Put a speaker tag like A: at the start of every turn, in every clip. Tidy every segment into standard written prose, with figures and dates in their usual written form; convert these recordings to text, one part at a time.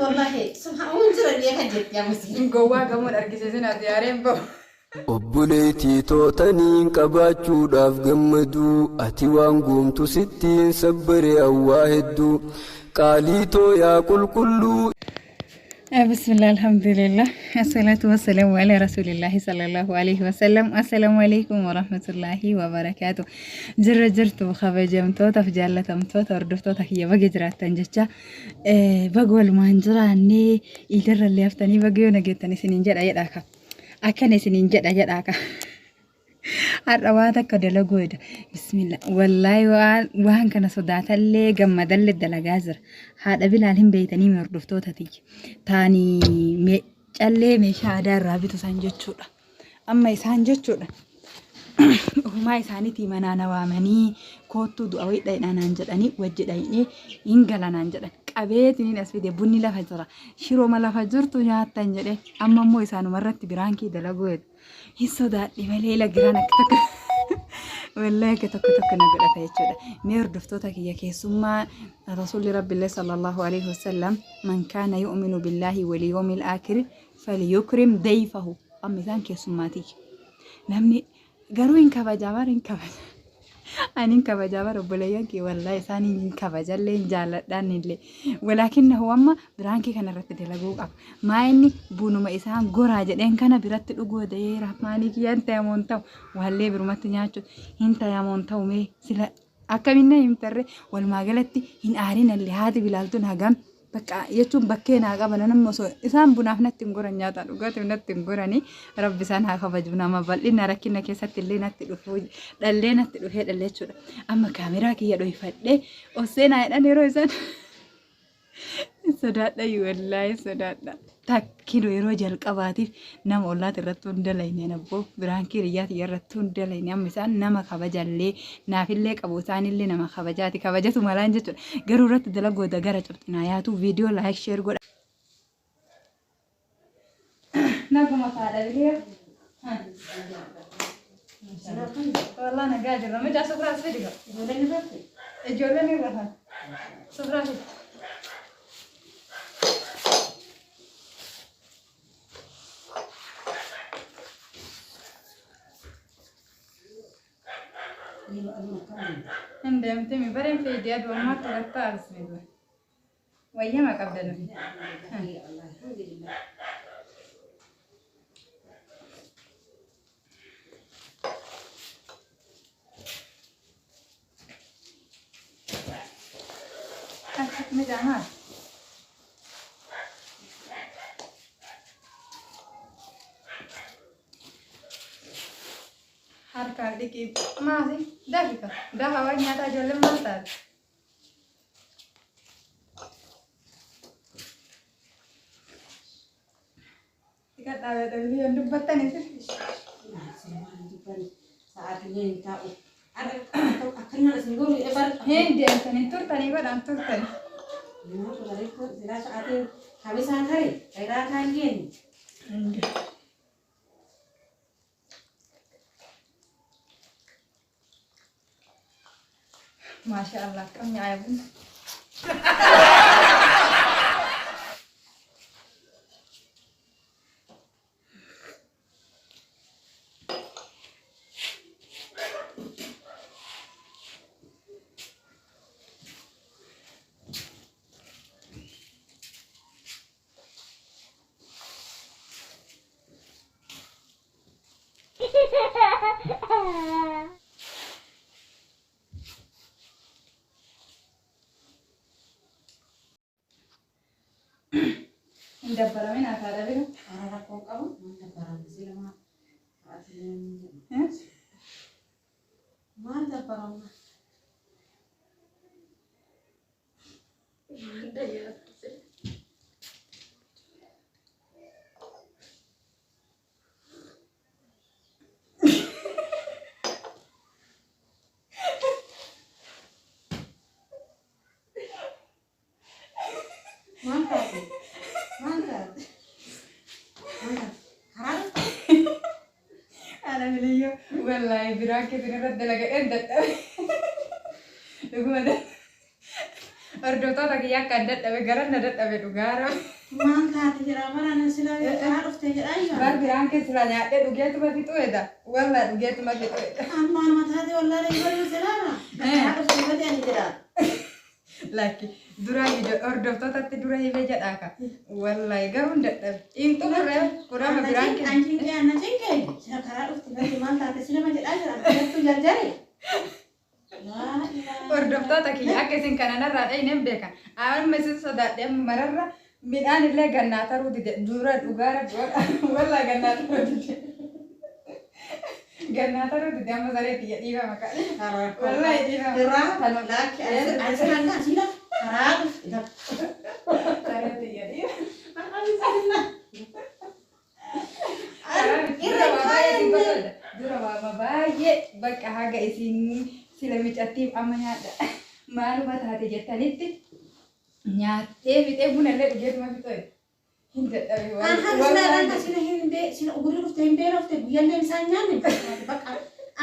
A: Wallaahi subhaan jira beeka jetti ammas.
B: Gowwaa gamoon argisiisin ati yaareen bahu.
C: Obboleettii tootaniin qabaachuudhaaf gammaduu ati waan guumtu sittiin sabbare awwaa hedduu qaalii too yaa qulqulluu.
B: Bismillah, alhamdulillah, assalatu wassalamu ala rasulillahi sallallahu alaihi wasallam. Assalamu alaikum warahmatullahi wabarakatuh. Jirra jirtu kabajamtootaaf jaallatamtoota hordoftoota kiyya, baga jiraattan jecha, baga walumaan jiraannee iidarrallee haftanii baga yoo nageettan isiniin jedha jedhaa ka. Akkana isiniin jedha jedhaa ka. Har'a waan takka dalaguu eda. Bismillah. Wallaahi waan kana sodaatallee gammadallee dalagaa jira. Haadha Bilaal hin beeytanii mi hordoftoota tiyya? Taanii callee meeshaa aadaa irraa bitu san jechuudha. Amma isaan jechuudha. Ofumaa isaaniitii manaa na waamanii koottuu du'a wayii dhayinaa naan jedhanii wajji dhayinee hin gala naan jedhan. Qabeetiniin as fide, bunni lafa jira. Shirooma lafa jirtu nyaattan jedhee amma immoo isaanuma irratti biraankii dalaguu eda. Hin sodaadhe malee ila giraan akka tokko wallahi akka tokko tokko na godhata jechuudha. Mee hordoftoota kiyya, keessummaa Rasuulli Rabbiillee sallallahu alaihi wasallam, man kaana yu'minu billaahi wal yawmil aakhir falyukrim dayfahu. Amma isaan keessummaa tiyya. Namni garuu hin kabajaa bara, hin kabaja. Ani hin kabajaa bara, obboleeyyan kee wallahi isaan hin kabajallee hin jaalladhaan illee. Walaakinnahu amma biraankii kana irratti dalaguu qaba. Maa inni bunuma isaan goraa jedheen kana biratti dhuguu dayee rahmaanii kiyya hin tayamoon ta'u waallee birumatti nyaachuu hin tayamoon ta'u. Mee sila akkamiin na himtarre? Walumaa galatti hin aarinallee, haati Bilaaltuun hagam bakka jechuun bakkee naa qaban. Namni osoo isaan bunaaf natti hin goran, nyaata dhugaatiif natti hin goranii, Rabbi isaan haa kabaju. Nama bal'ina rakkina keessatti illee natti dhufu dhallee natti dhufee dhallee jechuudha. Amma kaameraa kiyya dhoyfadhee ossee naa jedhan yeroo isaan sodaadha, wallaahi sodaadha. Takkino yeroo jalqabaatiif nama ollaati irratti hin dalayne abboo, biraankii hiriyaa tiyya irratti hin dalayne. Amma isaan nama kabajallee naafillee qabu, isaanillee nama kabajaati, kabajatu malaan jechuudha. Garuu irratti dalagooda gara cabxinaa yaatu. Viidiyoo like, share godha. Naguma faadha biliya. Wallah nagaa jirra. Mucaa sufraa as fidi.
A: Ijoolleen irratti.
B: Ijoolleen irra haa. Sufraa fidi. Hin deemtimi bareen fiidi aduu ammaatti gattaa, bismillah. Wayyama qabda nuti.
A: Alhamdulillah.
B: Midhaan maal? Harkaan dhiqii maali? Dafi ka. Dafa waan nyaataa, ijoolleen maal taate? Dhiqadhaa beektaa yoon dubbattan isin.
A: Sa'aatii hin taa'u. Akkanaan isin goonu ebar.
B: Hin deemtanii turtanii godhaan turtanii.
A: Silaa sa'aatiin kamisaan tare irraa kaan geenye.
B: Maasha Allah, akkam nyaaya buna. Hin dabbaramin haa dhabinu.
A: Karaa rakkoo qabu maal dabbaramne sila maal sa'aatii maal dabbaramna? Maal taate? Maal taate? Maal taate? Karaa dhufta?
B: Ana biliyyoo wallaahi biraa keessan irratti dalagadheen dadhabe. Dhuguma. Hordoftoota kiyya akka hin dadhabe gara na dadhabe dhugaara.
A: Maal taate jedha bara sila karaa dhufte jedhaa jira.
B: Bar biraan keessaa nyaadhee dhugeetuma fixuu edha. Wallaa dhugeetuma fixuu edha.
A: Amma anuma taate wallaalee baruu silaara. Karaa dhufte malee ani jedha.
B: Lakki dura hordoftootatti dura hime jedhaa ka. Wallaahi garuu hin dadhabe. Hin xumurre kudhama biraan keessa.
A: An cinqee anna cinqee sila karaa dhufte malee maal taate silama jedhaa jira. Jettu jarjare.
B: Hordoftoota kiyya akka isin kana narraa dhayine hin beekan. Amma isin sodaadhe amma mararra midhaan illee gannaa taruu dide dura dhugaa rabbi wallaa gannaa taruu dide. Gannaa taruu dide amma saree tiyya dhiiba maqaa. Wallaahi dhiiba.
A: Irraa lakki ani silaan kaa sila karaa dhufte.
B: Saree tiyya dhiiba.
A: Irra kaayannee.
B: Dura waama baay'ee bakka haga isin sila micattiif amma nyaadha. Maaluma taate jettanitti nyaattee fixee buna illee dhugeetuma fixee. Hin dadhabe
A: An haga sila irraan sila hin bee sila ugurii dhufte hin beelofte guyyaallee isaan nyaanne bakka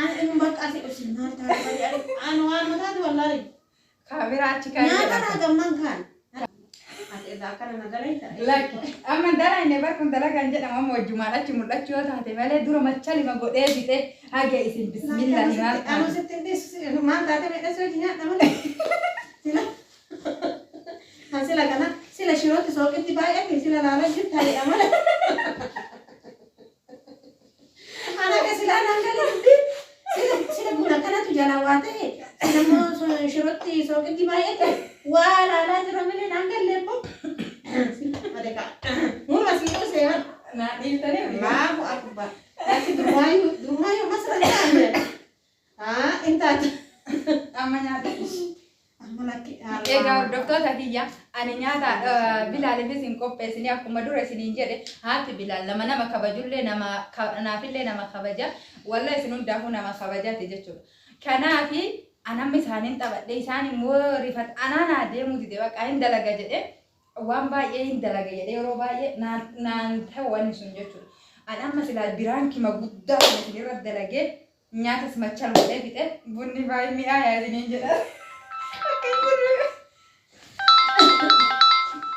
A: an inni bakka asii dhufte maal taate malee an waan mataate wallaahi.
B: Kaameraa achi kaa'ee
A: Nyaata
B: jedhama.
A: naa gamman kaan. Ati irraa akkana na galee
B: Lakki amma dara inni bar kun dalagaan jedhamu amma wajjumaan achi mul'achuu yoo taate malee dura machalima godhee fixee haga isin bismillaahi maal
A: Anu
B: taate.
A: sitti hin dhiisu maal taate miidhasuu hojii nyaadha malee. Sila kan sila kana sila shirootti sooqitti baay'ate sila laalaa jirta jedha malee. Ana akka silaa naan galee sila sila buna kanatu jalaa waa ta'e sila immoo shirootti sooqitti baay'ate waa laalaa jira malee naan galee immoo. Sila murma sii dhusee bara.
B: Naa dhiiftanii
A: Allahu akbar. Laki durmaayyuu durmaayyuu masra taane. Ah, intaate.
B: amma nyaata.
A: Amma lakki.
B: Egaa hordoftoota kiyya ani nyaata Bilaaliifis hin qopheessine akkuma dura isiniin jedhe haati Bilaal nama nama kabajullee nama naafillee nama kabaja walla isin hundaafuu nama kabajaati jechuudha. Kanaafi anamma isaaniin taphadhe isaan immoo rifat anaa deemuu dide bakka hin dalaga jedhe waan baay'ee hin dalaga jedhe yeroo baay'ee naan ta'u wanni sun jechuudha. Ani amma silaa biraan kima guddaa kana isinirra dalagee nyaatas machal godhee fixe bunni baay'ee mi'aayaa isiniin jedha. Akka hin jirre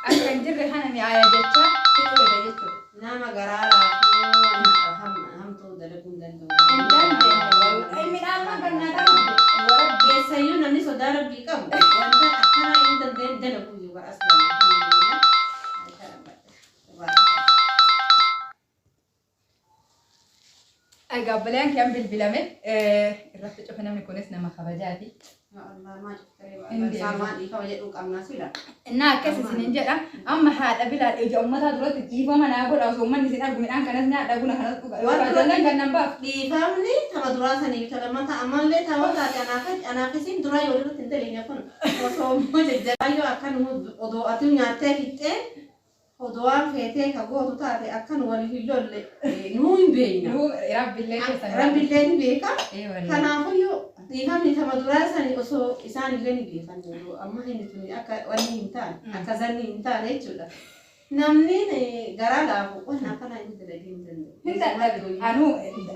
B: akka hin jirre kana mi'aaya jecha fixuudha jechuudha.
A: Nama garaa laafuu hamtuu dalaguu hin danda'u.
B: Hin dandeenye midhaan ma gannaa ta'u warra
A: Keessayyuu namni sodaa rabbii qabu wanta akkana hin dandeenye dalaguu yoo bara aslan.
B: Egaa obboleeyyan kiyyan bilbilame irratti cufe namni kunis nama kabajaati. Innaa akkas isiniin jedha amma haadha Bilaal ija uummataa duratti dhiifama naa godha osoo uummanni isin argu midhaan kanas nyaadha buna kanas dhuga yoo kajallan kan nan baaf.
A: Dhiifamni tapha duraa sanii ta lammataa ammallee tapha taate anaaf isin duraa yoo irratti hin daleenya kun osoo immoo jajjabaayyoo akkan odoo ati nyaattee fixxee odoo waan feetee ka gootu taate akkan wal hin lolle nuu hin beekna.
B: Nuu rabbillee keessan.
A: Rabbillee ni beeka.
B: Ee wallaahi.
A: Kanaafuyyuu dhiifamni tapha duraa sanii osoo isaan illee ni beekan amma inni tuni akka wanni hin taane akka zanni hin taane jechuudha. Namni garaa laafu waan akkana inni dalagee hin danda'u.
B: Hin dadhabe. Anuu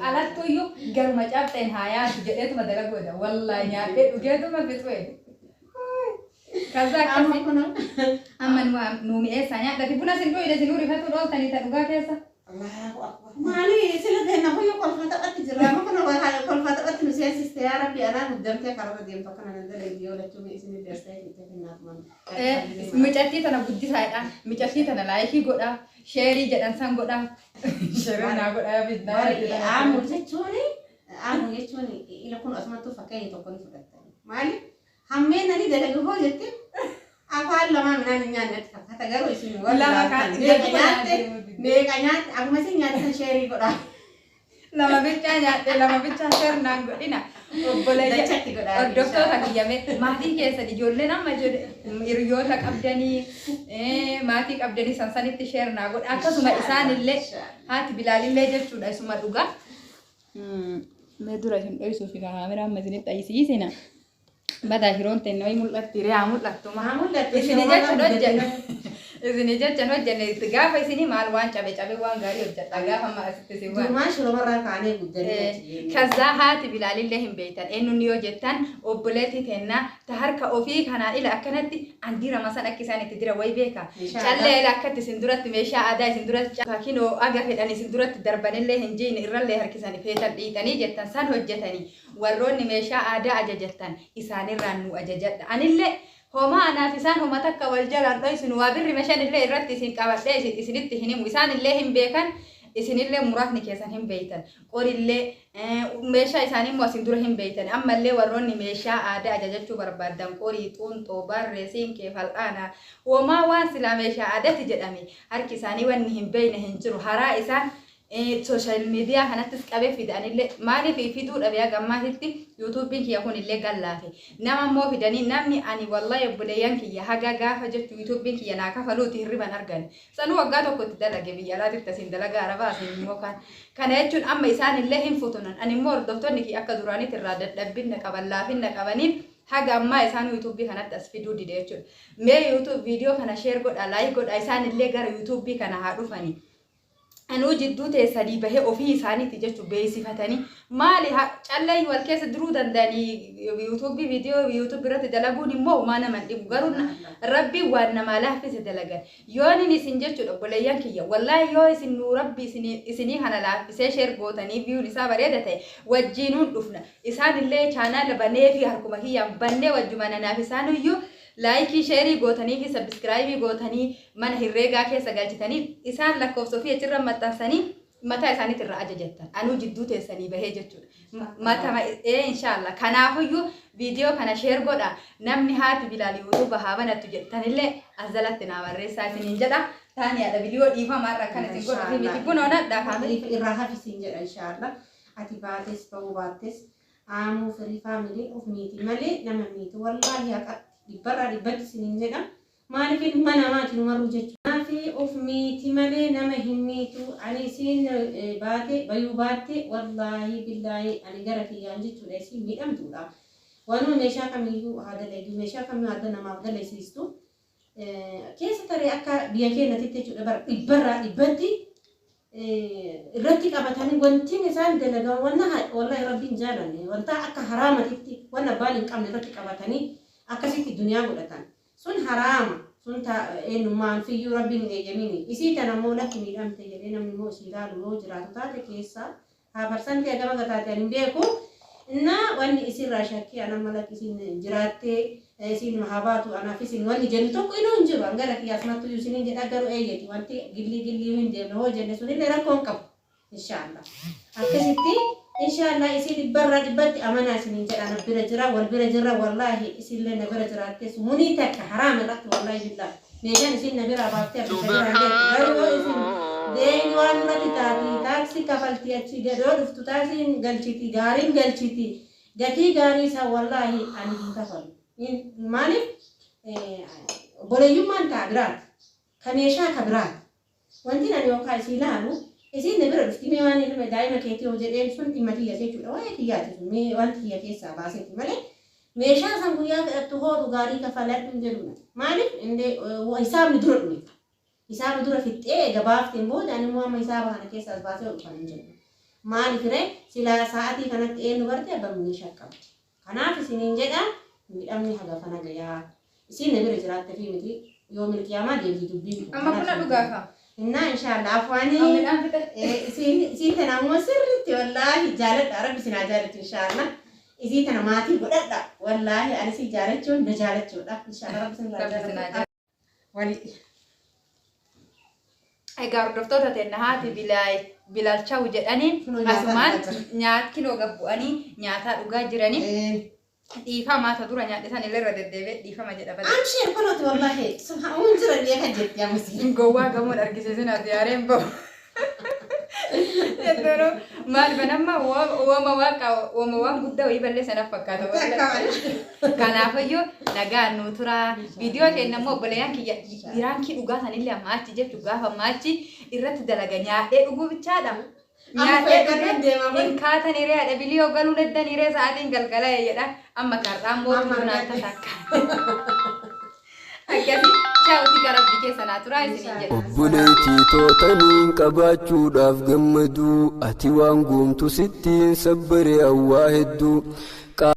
B: alattuyyuu garuma cabxeen haa yaatu jedheetuma dalagoodha. Wallaahi nyaadhee dhugeetuma fixu'e. Kaza
A: Amma
B: akkasii
A: kun
B: amma nu mi'eessaa nyaadhati buna sin dhuyne sinuu rifatu dhooltanii ta dhugaa keessa.
A: Allahu akbar. Maali sila deemna hoyyoo kolfaa taphatti jirra. Amma kun kolfaa taphatti nu seensiste yaa rabbi anaa muddamtee karaa deemtu akkana nan dalagdi yoo lachuu isin darsee jettee kennaaf man.
B: Micattii tana guddisaadha. Micattii tana like godhaa. Share jedhan san godhaa. Share naa godhaa bitnaa.
A: Aamu jechuun ila kun asumattuu fakkeenya tokko ni fudhatta. Maali? Hammeen nani dalagu hoo jette afaan lamaa midhaan hin nyaannetti fakkaata garuu isin warri
B: Lama
A: laaltan
B: kan
A: meeqa nyaatte meeqa nyaatte akkuma isin nyaattan share godhaa.
B: Lama bichaa nyaadhe lama bichaa share naan godhina. Obboleeyyan
A: Dachatti godhaa.
B: hordoftoota kiyyame maatii keessan ijoolleen amma hiriyoota qabdanii maatii qabdanii san sanitti share naa godha akkasuma isaanillee haati Bilaalillee jechuudha isuma dhugaa. Mee dura isin dhoysuuf kaameraa amma isinitti ayyisiisina. Badaa shiroon tenne wayii mul'atti riyaa mul'attu
A: Haa mul'attu.
B: Isin jechuudha hojjedha. Isinii jechan hojjenne gaafa isinii maal waan cabe cabe waan gaarii hojjedha gaafa amma asitti isin waan.
A: Durumaan shiromarraa kaanee guddannee achi deemne.
B: Kazaa haati Bilaalillee hin beektan eenyuun yoo jettan obboleettii teennaa ta harka ofii kanaan ila akkanatti an dirama san akka isaan itti dira wayi beeka.
A: Meeshaa
B: Callee
A: aadaa.
B: ila akkatti isin duratti meeshaa aadaa isin duratti kinoo aga fedhan isin duratti darbanillee hin jiine irrallee harkisanii feetan dhiitanii jettan san hojjetanii warroonni meeshaa aadaa ajajattan isaanirraan nu ajajadha. Anillee homaa anaaf isaan homa takka wal jalaan dhoysinu waa birri meeshaan irratti isin qabadhee isinitti hin himu isaanillee hin beekan isinillee muraasni keessan hin beeytan qorillee meeshaa isaanii immoo isin dura hin beeytan ammallee warroonni meeshaa aadaa ajajachuu barbaaddan qorii xuunxoo barree siinqee fal'aana homaa waan silaa meeshaa aadaati jedhame harki isaanii wanni hin beeyne hin jiru haraa isaan social media kanattis qabee fidanillee maaliif fiduu dhabe haga ammaatitti yuutuubiin kiyya kun illee gallaafe nama immoo fidanii namni ani wallahi obboleeyyan kiyya haga gaafa jechu yuutuubiin kiyya naa kafaluuti hirriban argan sanuu waggaa tokko itti dalage biyya alaatitti asiin dalagaa arabaa asiin immoo kan kana jechuun amma isaan illee hin futunan ani immoo hordoftoonni kiyya akka duraanitti irraa dadhabbinna qaban laafinna qabaniif haga ammaa isaan yuutuubii kanatti as fiduu dide jechuudha. Mee YouTube viidiyoo kana share godha like godha isaan illee gara yuutuubii kana haa dhufanii. Anuu jidduu teessanii bahee ofii isaaniitti jechuun beeksifatanii maali callee wal keessa duruu danda'anii yuutuubii viidiyoo yuutuubii irratti dalaguun immoo homaa nama hin dhibu garuu rabbiin waan namaa laaffise dalagan yoo inni isin jechuudha obboleeyyan kiyya wallaahi yoo isin nuu rabbi isinii kana laaffisee share gootanii viewn isaa bareeda ta'e wajjiinuun dhufna isaan illee chaanaala banee fi harkuma kiyyaan bannee wajjuma nanaaf isaanuyyuu like share gootanii fi subscribe gootanii mana herreegaa keessa galchitanii isaan lakkoofsa ofii achirra maxxansanii mataa isaaniitti irraa ajajattan anuu jidduu teessanii bahee jechuudha. Mata inshaallah kanaafuyyuu viidiyoo kana share godha namni haati Bilaal yuutuuba haa banattu jettanillee as jalatti naa barreessaa isiniin jedha. Taani haadha viidiyoo dhiifamaa irra akkana isin godhu fi miti kun onadha kaame.
A: Irraa hafisiin jedha inshaallah. Ati baates ba'uu baattes aamuu firii faamiliin of miiti malee nama miiti wallaahi haqatti dhibbarraa dhibbatti isiniin jedha. Maaliif ilma namaati numaruu jechuudha. Kanaaf of miiti malee nama hin miitu. Ani isiin baate bayuu baatte wallaahi billaahi ani gara kiyyaan jechuudha isiin miidhamtuudha. Waanuma meeshaa kamiyyuu haa dalagdu meeshaa kamiyyuu haa namaaf dalaysiistu. Keessa taree akka biyya keenyatti jechuudha bara dhibbarraa dhibbatti irratti qabatanii wanti isaan dalagan wanna wallahi rabbiin jaalanne wanta akka haraamatitti wanna abbaan hin qabne irratti qabatanii akkasitti duniyaa godhatan. Sun haraama sun eenyummaan fiyyuu rabbiin hin eeyyamini. Isii tana immoo lakki miidhamte jedhee namni immoo isii ilaalu yoo jiraatu taate keessa haa parsantii hagam akka taate ani hin beeku. Innaa wanni isirraa shakkii ana amma lakki isiin jiraattee isiin haa baatu anaaf isin wanni jennu tokko inuu hin jiru. Hangara kiyyaas mattuu isiniin jedha garuu eeyyati wanti gillii gillii hin deemne hoo jenne sunillee rakkoo hin qabu. Inshaallah. Akkasitti inshaallah isin dhibbarraa dhibbatti amanaa isiniin jedha na bira jira wal bira jira wallaahi isinillee na bira jiraattes munii takka haraam irratti wallaahi billaa meeshaan isin na biraa baaftee abdii bira hin deemtu garuu yoo isin deeni waan irratti taati taaksii kafaltii achi yoo dhuftu taaksiin galchiti gaariin galchiti gatii gaarii isaa wallaahi ani hin kafalu. Maaliif obboleeyyummaan ta'a biraati ka meeshaa ka biraati. Wanti ani yookaan isii ilaalu isiin na bira dhufti mee waan ilma daa'ima keetii hoo jedheen sun dhimma kiyya jechuudha waa'ee kiyyaati sun mee wanti kiyya keessaa baaseeti malee meeshaa san guyyaa fedhattu hoodhu gaarii kafaladhu hin jedhu maaliif indee hisaabni dura dhume hisaaba dura fixxee eega baafteen booda ani immoo amma hisaaba kana keessaa as baasee dhufan hin jedhu maaliif ree silaa sa'aatii kanatti eenyu barte abbaan meeshaa qabdi kanaaf isiniin jedha miidhamni haga fana gayaa isiin na bira jiraatte fi miti yoo milkiyaamaa deemti dubbiin kun.
B: Amma kun dhugaafa.
A: Innaa inshaallah afwaanii
B: Midhaan fixe.
A: Isiin tana ammoo sirriitti wallaahi jaaladha rabbi isin haa jaalatu inshaallah. Isii tana maatii godhadha wallaahi ani isii jaalachuun na jaalachuudha inshaallah rabbi isin haa
B: Rabbi isin haa
A: jaalatu. Wali.
B: Egaa hordoftoota teenna haati Bilaalchawu jedhanii
A: Kunoo nyaataa
B: asumaan
A: dhugaa jira.
B: nyaat kiloo gabbu'anii nyaataa dhugaa jiranii dhiifama ta dura nyaadhe san illee irra deddeebi'ee dhiifama jedha bada.
A: Amshir kunooti wallaahi subhaan jira illee kan jetti ammas.
B: Gowwaa gamoon argisiisin as yaareen bahu. Jettoo maal banamma uumama waaqa uumama waan guddaa wayii balleessa naaf fakkaata. Kanaafiyyuu nagaan nuu tura. Viidiyoo keenya immoo obboleeyyan kiyya biraankii dhugaa sanillee amma achi jechuun gaafa amma achi irratti dalaga nyaadhee dhuguu bichaadha. Nyaadhee dhugee hin kaatan hiree haadha biliyoo galuu daddan hiree sa'aatiin galgala jedha amma karraan mootuu naata takka. Akkasii. Chaawutti gara rabbii keessa naa turaa isiniin jedha.
C: Obboleettii tootaniin qabaachuudhaaf gammaduu, ati waan guumtu sittiin sabbare awwaa hedduu.